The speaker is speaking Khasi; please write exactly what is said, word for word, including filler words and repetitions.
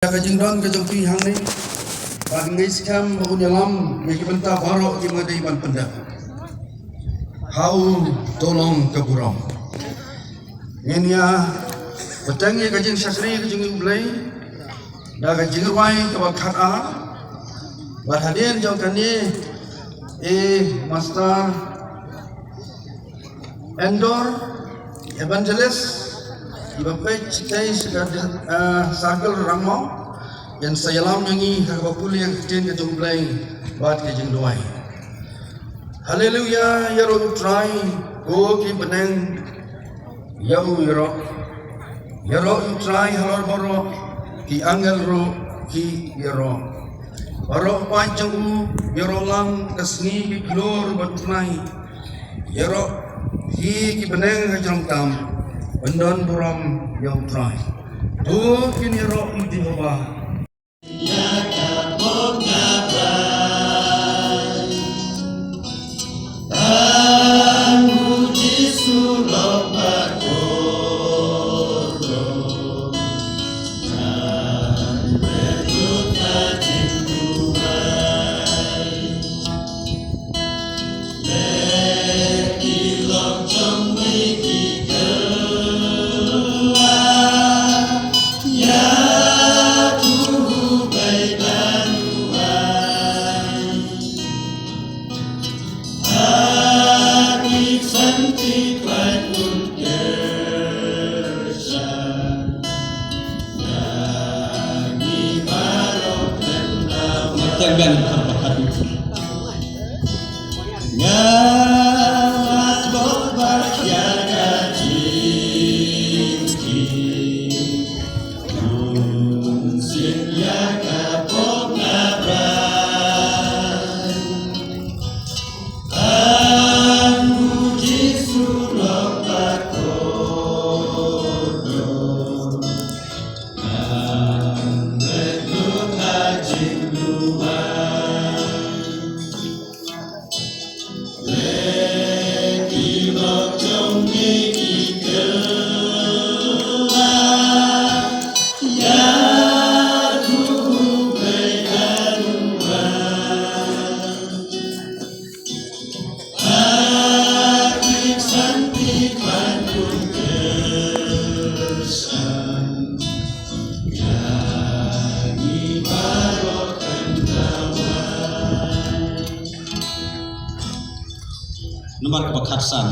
Ka jingdon ka jong phi hangne, ba ngin ngeit skhem ba un ïalam ïa ki bynta baroh kiba dei ban pyndep ha u to long ka burom. Ngin ïa bteng ïa ka jingshakri ka jong U Blei da ka jingrwai kaba khatar. Bad hadien jong kane, eh, Master Endor, Evangelist, iba peit shatei sha ka, eh, Circle Rangmaw, yn sa ïalam ïa ngi ha kaba pule ïa ka ktien ka jong U Blei bad ka jingduwai. Haleluya, ïaroh U Trai, ko ki bneng, ïa u ïaroh. Ïaroh U Trai halor baroh, ki angel ruh ki ïaroh. Baroh paid jong u ïaroh lang, ka sngi ki khlur bad U Trai. Ïaroh hi ki bneng ha jrong tam, ban don burom ïa U Trai. To kin ïaroh ïa U Jehobah. Namar kaba khatsan.